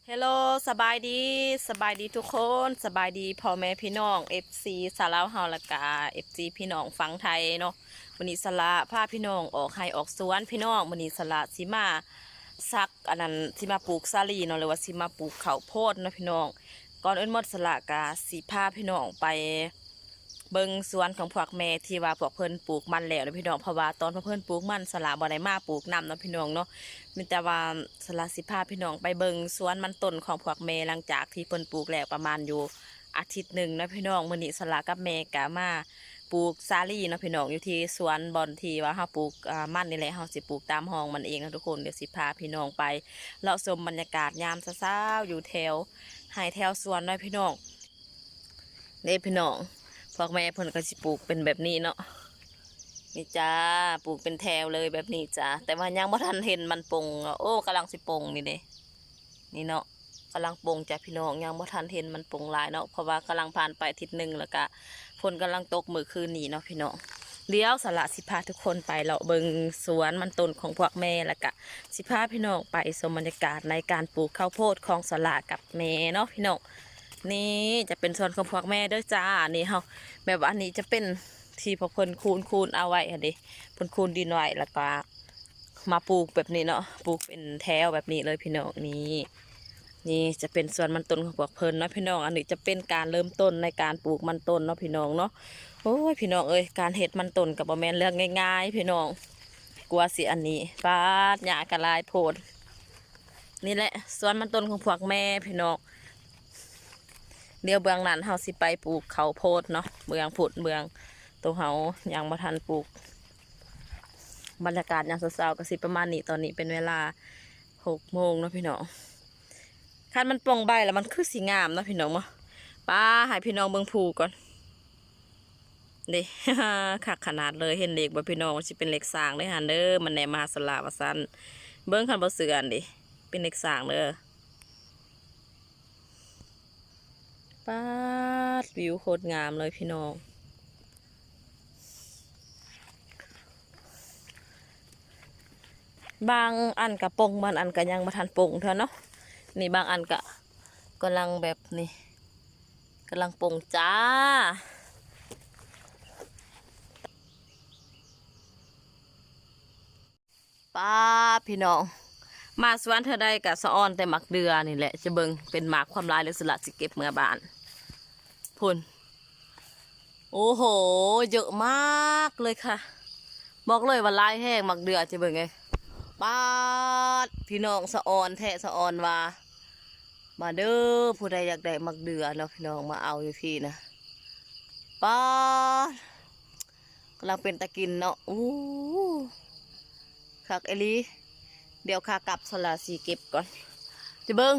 ເຮລໂລ ສະບາຍດີ ສະບາຍດີທຸກຄົນ ສະບາຍດີພໍ່ແມ່ພີ່ນ້ອງ ເອັຟຊີ ຊາວລາວເຮົາ ແລ້ວກະ ເອັຟຊີ ພີ່ນ້ອງຝັ່ງໄທເນາະ. ມື້ນີ້ສະຫຼາພາພີ່ນ້ອງອອກໄຮ່ອອກສວນພີ່ນ້ອງ. ມື້ນີ້ສະຫຼາຊິມາສັກ ອັນນັ້ນ ຊິມາປູກສາລີເນາະ ຫຼືວ່າຊິມາປູກເຂົ້າໂພດເນາະພີ່ນ້ອງ. ກ່ອນອື່ນໝົດສະຫຼາກະຊິພາພີ່ນ້ອງໄປ ເບິ່ງສວນຂອງພວກແມ່ທີ່ວ່າພວກເພິ່ນປູກມັນແລ້ວເນາະພີ່ນ້ອງ. ເພາະວ່າຕອນພວກເພິ່ນປູກມັນ ສະຫຼາບໍ່ໄດ້ມາປູກນຳເນາະພີ່ນ້ອງເນາະ. ມີແຕ່ວ່າສະຫຼາຊິພາພີ່ນ້ອງໄປເບິ່ງສວນມັນຕົ້ນຂອງພວກແມ່ ຫຼັງຈາກທີ່ເພິ່ນປູກແລ້ວປະມານຢູ່ອາທິດໜຶ່ງເນາະພີ່ນ້ອງ. ມື້ນີ້ສະຫຼາກັບແມ່ກະມາປູກສາລີເນາະພີ່ນ້ອງ ຢູ່ທີ່ສວນບ່ອນທີ່ວ່າເຮົາປູກ ອ່າ ມັນນີ້ແຫຼະ. ເຮົາຊິປູກຕາມຮ່ອງມັນເອງເນາະທຸກຄົນ. ດຽວຊິພາພີ່ນ້ອງໄປເລາະຊົມບັນຍາກາດຍາມເຊົ້າໆ ຢູ່ແຖວໄຮ່ແຖວສວນເນາະພີ່ນ້ອງ. ເດ້ພີ່ນ້ອງ ພວກແມ່ເພິ່ນກໍຊິປູກເປັນແບບນີ້ເນາະ. ນີ້ຈ້າ ປູກເປັນແຖວເລີຍແບບນີ້ຈ້າ. ແຕ່ວ່າຍັງບໍ່ທັນເຫັນມັນປົ່ງ. ໂອ້ ກຳລັງຊິປົ່ງນີ້ເດ້ ນີ້ເນາະ ກຳລັງປົ່ງຈ້າພີ່ນ້ອງ. ຍັງບໍ່ທັນເຫັນມັນປົ່ງຫຼາຍເນາະ ເພາະວ່າກຳລັງຜ່ານໄປອາທິດໜຶ່ງ ແລ້ວກະຝົນກຳລັງຕົກມື້ຄືນນີ້ເນາະພີ່ນ້ອງ. ດຽວສະຫຼາຊິພາທຸກຄົນໄປເລາະເບິ່ງສວນມັນຕົ້ນຂອງພວກແມ່ ແລ້ວກະຊິພາພີ່ນ້ອງໄປຊົມບັນຍາກາດໃນການປູກເຂົ້າໂພດຂອງສະຫຼາກັບແມ່ເນາະພີ່ນ້ອງ. ນີ້ຈະເປັນສວນຂອງພວກແມ່ເດີຈ້າ. ນີ້ເຮົາ ແບບວ່າອັນນີ້ຈະເປັນທີ່ພວກເພິ່ນຄູນໆເອົາໄວ້ຫັ້ນເດ້ ເພິ່ນຄູນດິນໄວ້ ແລ້ວກໍມາປູກແບບນີ້ເນາະ ປູກເປັນແຖວແບບນີ້ເລີຍພີ່ນ້ອງ. ນີ້ ນີ້ຈະເປັນສວນມັນຕົ້ນຂອງພວກເພິ່ນເນາະພີ່ນ້ອງ. ອັນນີ້ຈະເປັນການເລີ່ມຕົ້ນໃນການປູກມັນຕົ້ນເນາະພີ່ນ້ອງເນາະ. ໂອ້ຍ ພີ່ນ້ອງເອີຍ ການເຮັດມັນຕົ້ນກໍບໍ່ແມ່ນເລື່ອງງ່າຍໆພີ່ນ້ອງ ກວ່າຊິອັນນີ້ ປາດ ຫຍ້າກໍຫຼາຍໂພດ. ນີ້ແຫຼະສວນມັນຕົ້ນຂອງພວກແມ່ພີ່ນ້ອງ. ດຽວເບື້ອງນັ້ນເຮົາຊິໄປປູກເຂົ້າໂພດເນາະ ເບື້ອງພຸ້ນ ເບື້ອງໂຕເຮົາຍັງບໍ່ທັນປູກ. ບັນຍາກາດຍາມເຊົ້າໆກໍຊິປະມານນີ້. ຕອນນີ້ເປັນເວລາຫົກໂມງເນາະພີ່ນ້ອງ. ຄັນມັນປົ່ງໃບແລ້ວມັນຄືຊິງາມເນາະພີ່ນ້ອງເນາະ. ປາ ໃຫ້ພີ່ນ້ອງເບິ່ງພູກ່ອນ. ເດ້ ຄັກຂະໜາດເລີຍ. ເຫັນເລກບໍ່ພີ່ນ້ອງ? ຊິເປັນເລກຊ້າງເດີຫັ້ນເດີ ມັນແນມມາຫາສະຫຼາວ່າຊັ້ນ. ເບິ່ງ ຄັນບໍ່ເຊື່ອຫັ້ນເດ້ ເປັນເລກຊ້າງເດີ. ປາດ ວິວໂຄດງາມເລີຍພີ່ນ້ອງ. ບາງອັນກະປົ່ງ ບາງອັນກະຍັງບໍ່ທັນປົ່ງເທື່ອເນາະ. ນີ້ບາງອັນກະກຳລັງແບບນີ້ ກຳລັງປົ່ງຈ້າ. ປ້າ ພີ່ນ້ອງ ມາສວນເທື່ອໃດກະສະອອນແຕ່ໝາກເດືອນີ້ແຫຼະ. ຈະເບິ່ງເປັນໝາກຄວາມຫຼາຍ ຫຼືສະຫຼາຊິເກັບເມືອບ້ານ. ພຸ້ນ ໂອ້ໂຫ ເຍີະມາກເລີຍຄ່ະ. ບອກເລີຍວ່າຫຼາຍແຮງໝາກເດືອ. ຈະເບິ່ງເອີຍ ປາດ ພີ່ນ້ອງ ສະອອນແທ້ສະອອນວ່າ. ມາເດີ ຜູ້ໃດຢາກໄດ້ໝາກເດືອເນາະພີ່ນ້ອງ ມາເອົາຢູ່ພີ້ນະ. ປາດ ກຳລັງເປັນຕາກິນເນາະ. ໂອ້ ຄັກອີ່ຫຼີ. ດຽວຂາກັບສະຫຼາຊິເກັບກ່ອນ. ຈະເບິ່ງ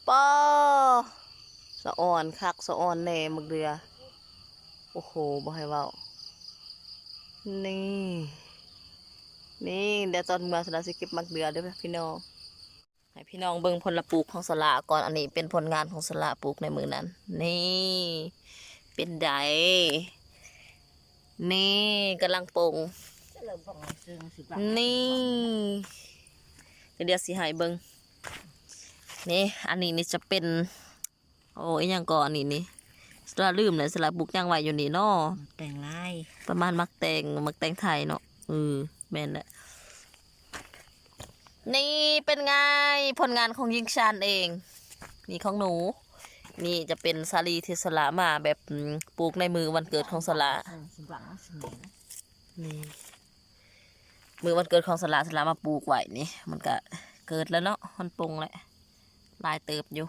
ປ້າ ສະອອນຄັກສະອອນແນ່ໝາກເດືອ. ໂອ້ໂຫ ບໍ່ໃຫ້ເວົ້າ. ນີ້ ນີ້ ດຽວຕອນເມືອສະຫຼາຊິເກັບໝາກເດືອເດີພີ່ນ້ອງ. ໃຫ້ພີ່ນ້ອງເບິ່ງຜົນລະປູກຂອງສະຫຼາກ່ອນ. ອັນນີ້ເປັນຜົນງານຂອງສະຫຼາປູກໃນມື້ນັ້ນ. ນີ້ ເປັນໃດ? ນີ້ ກຳລັງປົ່ງ. ນີ້ ດຽວຊິໃຫ້ເບິ່ງ. ນີ້ ອັນນີ້ນີ້ຈະເປັນ ໂອ້ ອີ່ຫຍັງກໍອັນນີ້ນີ້ ສະຫຼາລືມແລ້ວ. ສະຫຼາປູກຫຍັງໄວ້ຢູ່ນີ້ເນາະ? ແຕງລາຍ ປະມານໝາກແຕງ ໝາກແຕງໄທເນາະ. ເອີ ແມ່ນແຫຼະ. ນີ້ເປັນໄງ ຜົນງານຂອງຍິງຊານເອງ. ນີ້ຂອງໜູ. ນີ້ຈະເປັນສາລີທີ່ສະຫຼາມາແບບ ອືມ ປູກໃນມື້ວັນເກີດຂອງສະຫຼາ. ນີ້ ມື້ວັນເກີດຂອງສະຫຼາ ສະຫຼາມາປູກໄວ້ນີ້ ມັນກະເກີດແລ້ວເນາະ ມັນປົ່ງແລ້ວ ຫຼາຍເຕີບຢູ່.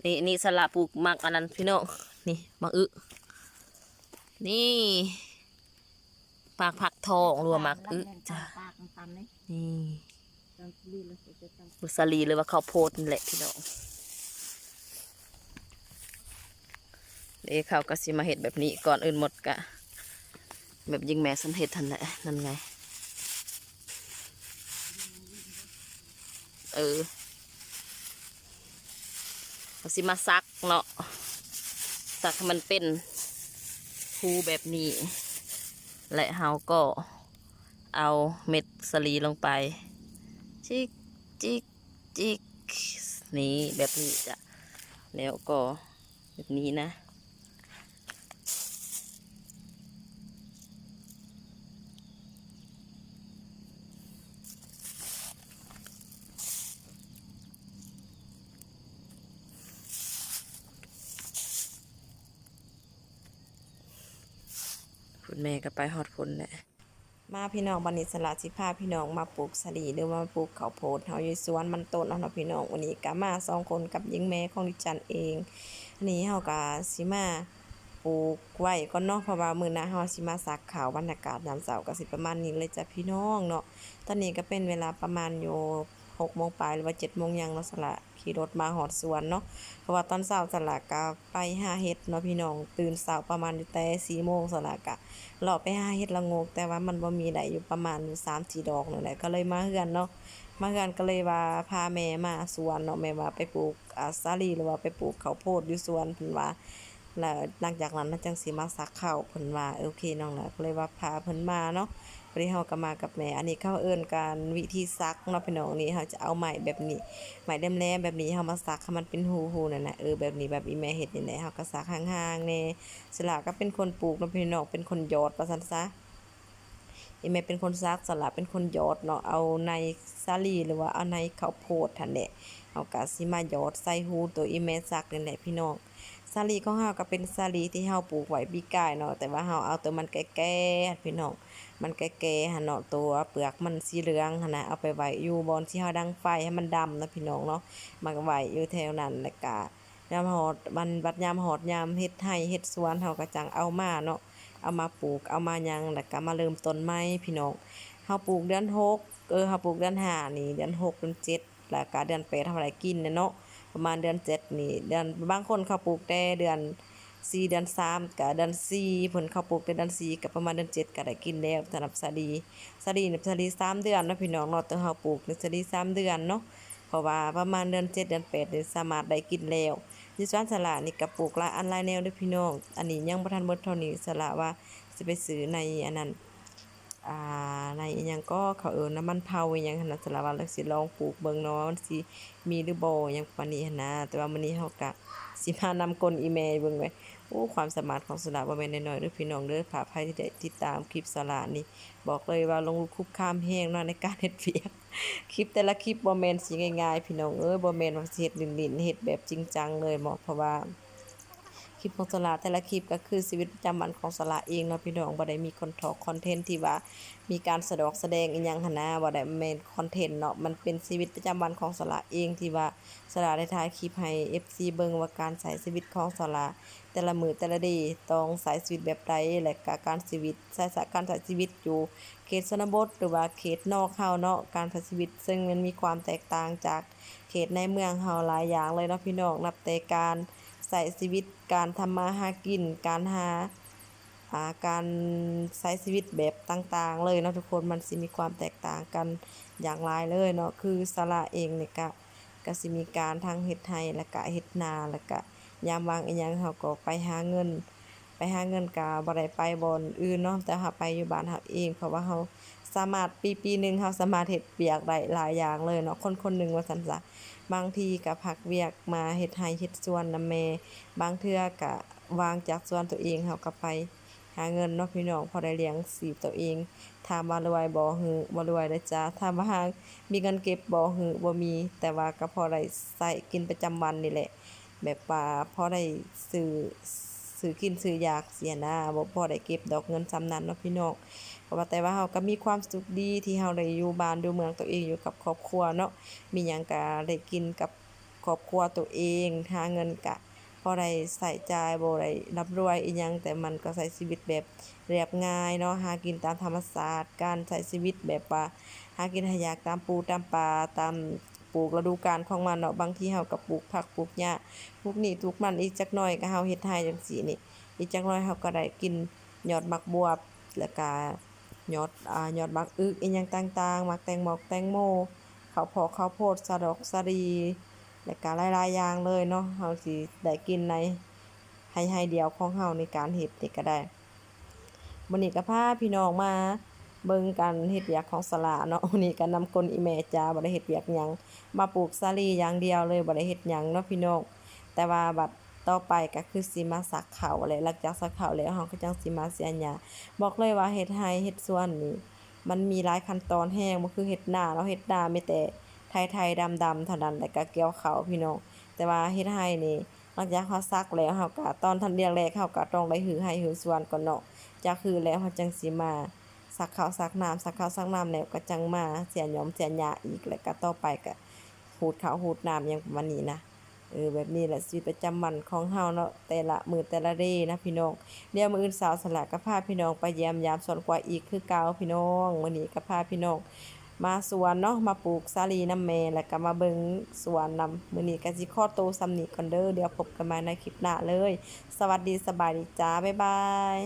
ນີ້ ນີ້ສະຫຼາປູກໝາກອັນນັ້ນພີ່ນ້ອງ. ນີ້ໝາກອຶ ນີ້ໝາກຜັກທອງ ຫຼືວ່າໝາກອຶຈ້າ. ນີ້ ໝາກສາລີ ຫຼືວ່າເຂົ້າໂພດນີ້ແຫຼະພີ່ນ້ອງ. ເດ້ ເຂົາກໍຊິມາເຮັດແບບນີ້. ກ່ອນອື່ນໝົດກະແບບຍິງແມ່ສັນເຮັດຫັ້ນແຫຼະ. ນັ້ນໄງ ເອີ ເຮົາຊິມາສັກເນາະ ສັກໃຫ້ມັນເປັນຮູແບບນີ້ ແລະ ເຮົາກໍເອົາເມັດສາລີລົງໄປ ຊິກ ຈິກ ຈິກ ນີ້ ແບບນີ້ຈ້ະ ແລ້ວກໍແບບນີ້ນະ. ຄຸນແມ່ກໍໄປຮອດພຸ້ນແຫຼະ. ມາພີ່ນ້ອງ ບັດນີ້ສະຫຼາຊິພາພີ່ນ້ອງມາປູກສາລີ ຫຼືວ່າມາປູກເຂົ້າໂພດເຮົາຢູ່ສວນມັນຕົ້ນເຮົາເນາະພີ່ນ້ອງ. ມື້ນີ້ກະມາສອງຄົນກັບຍິງແມ່ຂອງດິສັນເອງ. ອັນນີ້ເຮົາກະຊິມາປູກໄວ້ກ່ອນເນາະ ເພາະວ່າມື້ໜ້າເຮົາຊິມາສັກເຂົ້າ. ບັນຍາກາດຍາມເຊົ້າກະຊິປະມານນີ້ເລີຍຈ້ະພີ່ນ້ອງເນາະ. ຕອນນີ້ກະເປັນເວລາປະມານຢູ່ຫົກໂມງປາຍ ຫຼືວ່າເຈັດໂມງຫຍັງເນາະ ສະຫຼາຂີ່ລົດມາຮອດສວນເນາະ ເພາະວ່າຕອນເຊົ້າສະຫຼາກະໄປຫາເຫັດເນາະພີ່ນ້ອງ. ຕື່ນເຊົ້າປະມານຢູ່ແຕ່ສີ່ໂມງ ສະຫຼາກະເລາະໄປຫາເຫັດລະໂງກ ແຕ່ວ່າມັນບໍ່ມີ ໄດ້ຢູ່ປະມານຢູ່ສາມສີ່ດອກນີ້ແຫຼະ ກໍເລີຍມາເຮືອນເນາະ. ມາເຮືອນກໍເລີຍວ່າພາແມ່ມາສວນເນາະ ແມ່ວ່າໄປປູກ ອາ ສາລີ ຫຼືວ່າໄປປູກເຂົ້າໂພດຢູ່ສວນ ເພິ່ນວ່າ ແລ້ວຫຼັງຈາກນັ້ນເຮົາຈັ່ງຊິມາສັກເຂົ້າ ເພິ່ນວ່າ. ໂອເຄ ນ້ອງຫຼ້າກໍເລີຍວ່າພາເພິ່ນມາເນາະ. ພໍດີເຮົາກໍມາກັບແມ່. ອັນນີ້ເຂົາເອີ້ນການວິທີສັກເນາະພີ່ນ້ອງ. ນີ້ເຮົາຈະເອົາໄມ້ແບບນີ້ ໄມ້ແຫຼມໆແບບນີ້ ເຮົາມາສັກໃຫ້ມັນເປັນຮູໆນັ້ນນະ. ເອີ ແບບນີ້ ແບບອີ່ແມ່ເຮັດນີ້ແຫຼະ ເຮົາກໍສັກຫ່າງໆແດ່. ສະຫຼາກໍເປັນຄົນປູກເນາະພີ່ນ້ອງ ເປັນຄົນຢອດວ່າຊັ້ນຊະ. ອີ່ແມ່ເປັນຄົນສັກ ສະຫຼາເປັນຄົນຢອດເນາະ ເອົາໃນສາລີ ຫຼືວ່າເອົາໃນເຂົ້າໂພດຫັ້ນແຫຼະ. ເຮົາກະຊິມາຢອດໃສ່ຮູໂຕອີ່ແມ່ສັກນີ້ແຫຼະພີ່ນ້ອງ. ສາລີຂອງເຮົາກະເປັນສາລີທີ່ເຮົາປູກໄວ້ປີກາຍເນາະ ແຕ່ວ່າເຮົາເອົາໂຕມັນແກ່ໆຫັ້ນພີ່ນ້ອງ ມັນແກ່ໆຫັ້ນເນາະ ໂຕເປືອກມັນສີເຫຼືອງຫັ້ນນະ ເອົາໄປໄວ້ຢູ່ບ່ອນທີ່ເຮົາດັງໄຟໃຫ້ມັນດຳນະພີ່ນ້ອງເນາະ. ມັກໄວ້ຢູ່ແຖວນັ້ນ ແລ້ວກະ ຍາມຮອດ ມັນບັດຍາມຮອດຍາມເຮັດໄຮ່ເຮັດສວນ ເຮົາກໍຈັ່ງເອົາມາເນາະ ເອົາມາປູກ ເອົາມາຫຍັງ ແລ້ວກໍມາເລີ່ມຕົ້ນໃໝ່ພີ່ນ້ອງ. ເຮົາປູກເດືອນຫົກ ເອີ ເຮົາປູກເດືອນຫ້ານີ້ ເດືອນຫົກ ເດືອນເຈັດ ແລ້ວກໍເດືອນແປດເຮົາໄດ້ກິນແຫຼະເນາະ. ປະມານເດືອນເຈັດນີ້ ເດືອນ ບາງຄົນເຂົາປູກແຕ່ເດືອນສີ່ ເດືອນສາມ ກໍເດືອນສີ່ ເພິ່ນເຂົາປູກແຕ່ເດືອນສີ່ ກໍປະມານເດືອນເຈັດກໍໄດ້ກິນແລ້ວ. ສຳລັບສາລີ ສາລີນີ້ ສາລີສາມເດືອນເນາະພີ່ນ້ອງເນາະ ແຕ່ເຮົາປູກນີ້ສາລີສາມເດືອນເນາະ. ເພາະວ່າປະມານເດືອນເຈັດເດືອນແປດນີ້ສາມາດໄດ້ກິນແລ້ວ. ຢູ່ສວນສາລານີ້ກໍປູກຫຼາຍອັນຫຼາຍແນວເດີ້ພີ່ນ້ອງ. ອັນນີ້ຍັງບໍ່ທັນໝົດເທົ່ານີ້ ສາລາວ່າຊິໄປຊື້ໃນອັນນັ້ນ ອ່າ ໃນອີ່ຫຍັງກໍເຂົາເອີ້ນ ນ້ຳມັນເຜົາອີ່ຫຍັງຫັ້ນນະ. ສາລາວ່າລາວຊິລອງປູກເບິ່ງເນາະ ວ່າມັນຊິມີຫຼືບໍ່ ຫຍັງປະມານນີ້ຫັ້ນນະ. ແຕ່ວ່າມື້ນີ້ເຮົາກະຊິມານຳກົ້ນອີ່ແມ່ເບິ່ງເວີຍ. ໂອ້ ຄວາມສາມາດຂອງສາລາບໍ່ແມ່ນນ້ອຍໆເດີ້ພີ່ນ້ອງເດີ້. ຖ້າໃຜທີ່ໄດ້ຕິດຕາມຄລິບສາລານີ້ ບອກເລີຍວ່າລົງລຸກຄຸກຄາມແຮງເນາະໃນການເຮັດວຽກ. ຄລິບແຕ່ລະຄລິບບໍ່ແມ່ນຊິງ່າຍໆ ພີ່ນ້ອງເອີຍ, ບໍ່ແມ່ນວ່າຊິເຮັດຫຼິ້ນໆ ເຮັດແບບຈິງຈັງເລີຍເນາະ, ເພາະວ່າຄລິບຂອງສາລາແຕ່ລະຄລິບກໍຄືຊີວິດປະຈຳວັນຂອງສາລາເອງເນາະ ພີ່ນ້ອງ. ບໍ່ໄດ້ມີຄອນທອກຄອນເທັນທີ່ວ່າມີການສະດອກສະແດງອີ່ຫຍັງຫັ້ນນະ, ບໍ່ໄດ້ແມ່ນຄອນເທັນເນາະ, ມັນເປັນຊີວິດປະຈຳວັນຂອງສາລາເອງ ທີ່ວ່າສາລາໄດ້ຖ່າຍຄລິບໃຫ້ເອັຟຊີເບິ່ງວ່າການໃຊ້ຊີວິດຂອງສາລາ ແຕ່ລະມື້ແຕ່ລະເດ ຕ້ອງໃຊ້ຊີວິດແບບໃດ ແລະກະການຊີວິດ ໃຊ້ ການໃຊ້ຊີວິດຢູ່ເຂດຊົນນະບົດ ຫຼືວ່າເຂດນອກເຮົາເນາະ, ການໃຊ້ຊີວິດເຊິ່ງມັນມີຄວາມແຕກຕ່າງຈາກເຂດໃນເມືອງເຮົາຫຼາຍຢ່າງເລີຍເນາະ ພີ່ນ້ອງ. ນັບແຕ່ການໃຊ້ຊີວິດ, ການທຳມາຫາກິນ, ການຫາ ອ່າ ການໃຊ້ຊີວິດແບບຕ່າງໆເລີຍເນາະທຸກຄົນ, ມັນຊິມີຄວາມແຕກຕ່າງກັນຢ່າງຫຼາຍເລີຍເນາະ. ຄືສາລາເອງນີ້ກະ ກະຊິມີການທັງເຮັດໄຮ່ ແລະກະເຮັດນາ ແລະກະຍາມວ່າງອີ່ຫຍັງເຮົາກໍໄປຫາເງິນ, ໄປຫາເງິນກະບໍ່ໄດ້ໄປບ່ອນອື່ນເນາະ, ແຕ່ເຮົາໄປຢູ່ບ້ານເຮົາເອງ ເພາະວ່າເຮົາສາມາດ ປີ ປີໜຶ່ງເຮົາສາມາດເຮັດວຽກໄດ້ຫຼາຍຢ່າງເລີຍເນາະ, ຄົນຄົນໜຶ່ງວ່າຊັ້ນຊະ. ບາງທີກະພັກວຽກມາເຮັດໄຮ່ເຮັດສວນນຳແມ່, ບາງເທື່ອກະວ່າງຈາກສວນໂຕເອງເຮົາກະໄປ ຫາເງິນເນາະພີ່ນ້ອງ, ພໍໄດ້ລ້ຽງຊີບໂຕເອງ. ຖາມວ່າລວຍບໍ່? ຫື ບໍ່ລວຍເດີ້ຈ້າ. ຖາມວ່າຫາມີເງິນເກັບບໍ່? ຫື ບໍ່ມີ, ແຕ່ວ່າກໍພໍໄດ້ໃຊ້ກິນປະຈຳວັນນີ້ແຫຼະ, ແບບວ່າພໍໄດ້ຊື້ ຊື້ກິນຊື້ຢາກຊີ້ນະ, ບໍ່ພໍໄດ້ເກັບດອກເງິນສ່ຳນັ້ນເນາະພີ່ນ້ອງ. ກໍວ່າແຕ່ວ່າເຮົາກໍມີຄວາມສຸກດີທີ່ເຮົາໄດ້ຢູ່ບ້ານຢູ່ເມືອງໂຕເອງ ຢູ່ກັບຄອບຄົວເນາະ, ມີຫຍັງກໍໄດ້ກິນກັບ ຄອບຄົວໂຕເອງ, ຫາເງິນກະພໍໄດ້ໃຊ້ຈ່າຍ, ບໍ່ໄດ້ລ່ຳລວຍອີ່ຫຍັງ, ແຕ່ມັນກໍໃຊ້ຊີວິດແບບລຽບງ່າຍເນາະ, ຫາກິນຕາມທຳມະຊາດ, ການໃຊ້ຊີວິດແບບວ່າຫາກິນຫາຢາກຕາມປູຕາມປ່າ, ຕາມ ປູກລະດູການຂອງມັນເນາະ. ບາງທີເຮົາກໍປູກຜັກປູກຫຍ້າ ປູກນີ້ປູກນັ້ນ, ອີກຈັກໜ້ອຍກໍເຮົາເຮັດໄຮ່ຈັ່ງຊີ້ນີ້, ອີກຈັກໜ້ອຍເຮົາກໍໄດ້ກິນຍອດໝາກບວບ ແລ້ວກະຍອດ ອາ ຍອດໝາກອຶກອີ່ຫຍັງຕ່າງໆ, ໝາກແຕງໝອກແຕງໂມ, ເຂົ້າພອກເຂົ້າໂພດ, ສາດອກສາລີ ແລ້ວກະຫຼາຍໆຢ່າງເລີຍເນາະ, ເຮົາຊິໄດ້ກິນໃນໄຮ່ໆດຽວຂອງເຮົາໃນການເຮັດນີ້ກໍໄດ້. ມື້ນີ້ກໍພາພີ່ນ້ອງມາ ເບິ່ງການເຮັດວຽກຂອງສາລາເນາະ. ມື້ນີ້ກໍນຳກົ້ນອີ່ແມ່ຈ້າ ບໍ່ໄດ້ເຮັດວຽກຫຍັງ ມາປູກສາລີຢ່າງດຽວເລີຍ ບໍ່ໄດ້ເຮັດຫຍັງເນາະພີ່ນ້ອງ. ແຕ່ວ່າບັດຕໍ່ໄປກໍຄືຊິມາສັກເຂົ້າແຫຼະ ຫຼັງຈາກສັກເຂົ້າແລ້ວ ເຮົາກໍຈັ່ງຊິມາເສຍຫຍ້າ. ບອກເລີຍວ່າເຮັດໄຮ່ເຮັດສວນນີ້ ມັນມີຫຼາຍຂັ້ນຕອນແຮງ ບໍ່ຄືເຮັດນາເນາະ. ເຮັດນາມີແຕ່ໄຖໆ ດຳໆ ເທົ່ານັ້ນ ແລ້ວກໍກ່ຽວເຂົ້າພີ່ນ້ອງ. ແຕ່ວ່າເຮັດໄຮ່ນີ້ ຫຼັງຈາກເຮົາສັກແລ້ວ ເຮົາກໍຕອນທັນດຽວແລກ ເຮົາກໍຕ້ອງໄດ້ຮື້ໄຮ່ຮື້ສວນກ່ອນເນາະ. ຈາກຮື້ແລ້ວ ເຮົາຈັ່ງຊິມາສັກເຂົ້າສັກນ້ຳ ສັກເຂົ້າສັກນ້ຳແລ້ວ ກໍຈັ່ງມາເສຍຫຍ້ອມເສຍຫຍ້າອີກ ແລ້ວກໍຕໍ່ໄປກໍຫູດເຂົ້າຫູດນ້ຳ ຫຍັງປະມານນີ້ນະ. ເອີ ແບບນີ້ແຫຼະຊີວິດປະຈຳວັນຂອງເຮົາເນາະ ແຕ່ລະມື້ແຕ່ລະເດນະພີ່ນ້ອງ. ດຽວມື້ອື່ນສາວສາລາກໍພາພີ່ນ້ອງໄປຢ້ຽມຢາມສວນກວາຍອີກຄືເກົ່າພີ່ນ້ອງ. ມື້ນີ້ກໍພາພີ່ນ້ອງມາສວນເນາະ ມາປູກສາລີນຳແມ່ ແລ້ວກໍມາເບິ່ງສວນນຳ. ມື້ນີ້ກໍຊິຂໍໂຕສ່ຳນີ້ກ່ອນເດີ ດຽວພົບກັນໃໝ່ໃນຄລິບໜ້າເລີຍ. ສະຫວັດດີ ສະບາຍດີຈ້າ ບາຍບາຍ.